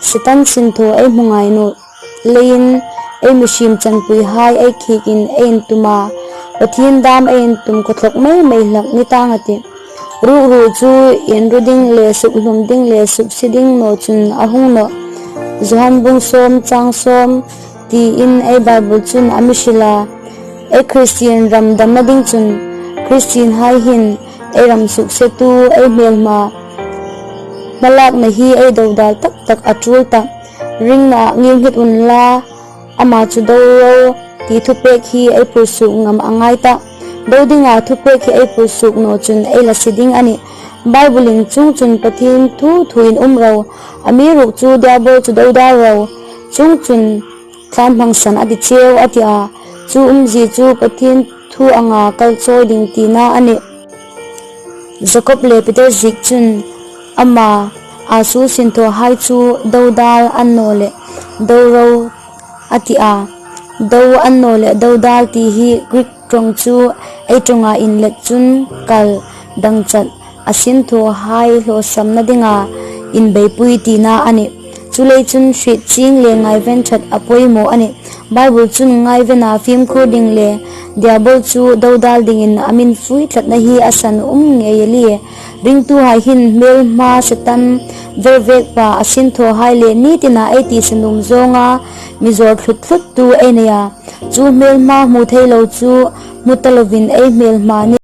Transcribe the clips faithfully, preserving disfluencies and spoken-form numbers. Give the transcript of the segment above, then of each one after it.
Setan sinthaw ei hmu ngai naw leiin ei mihriem chanpuihai ei khiekin ei intum a, Pathien dam ei intum khawthlawk mei mei hlak ni tang a tih. Ruh hu chu inru ding le sukhlum ding le supsie ding naw chun a hung nawh. Johan bung sawm chang sawm tiin ei Bible chun a mi hril a. Ei Christian ram damna ding chun Christian hai hin ei ram suksetu ei hmelma hmalakna hi ei dodal tak tak a tul ta. Ringna ngir nghet unla, ama chu do ro ti thupek hi ei phursuok ngam a ngai ta. Do dinga thupek hi ei phursuok naw chun ei la sie ding a nih. Bible-in chuongchun Pathien thu thuin um ro, amiruokchu Diabol chu dodal ro, chuongchun thlân hmangsan a ti cheu a ti a. Chu umzie chu Pathien thu anga kal chawi ding tina a nih. Jakob le Peter ziek chun ama Asu sinthawhai chu dodal annawleh do ro a ti a. Do annawleh dodal ti hi Greek ṭawng chu ei ṭawnga inlet chun kal, dangchat, a sinthawhai hlawsamna dinga inbeipui tina a nih. Chuleiin chun hriet chieng le ngaiven ṭhat a poimaw a nih. Bible chun ngaivena fimkhur ding le Diabol chu dodal dingin a min fui tlatna hi a san um ngei a nih. Ringtuhai hin hmelma Setan vervekpa a sinthawhai le ni tina ei tisa nuom zawnga mi zawr thlut thluttu ei nei a. Chu hmelma hmu thei lo chu hmu ta lovin ei hmelma ni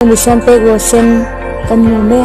Mission pek ro sen kan mu me.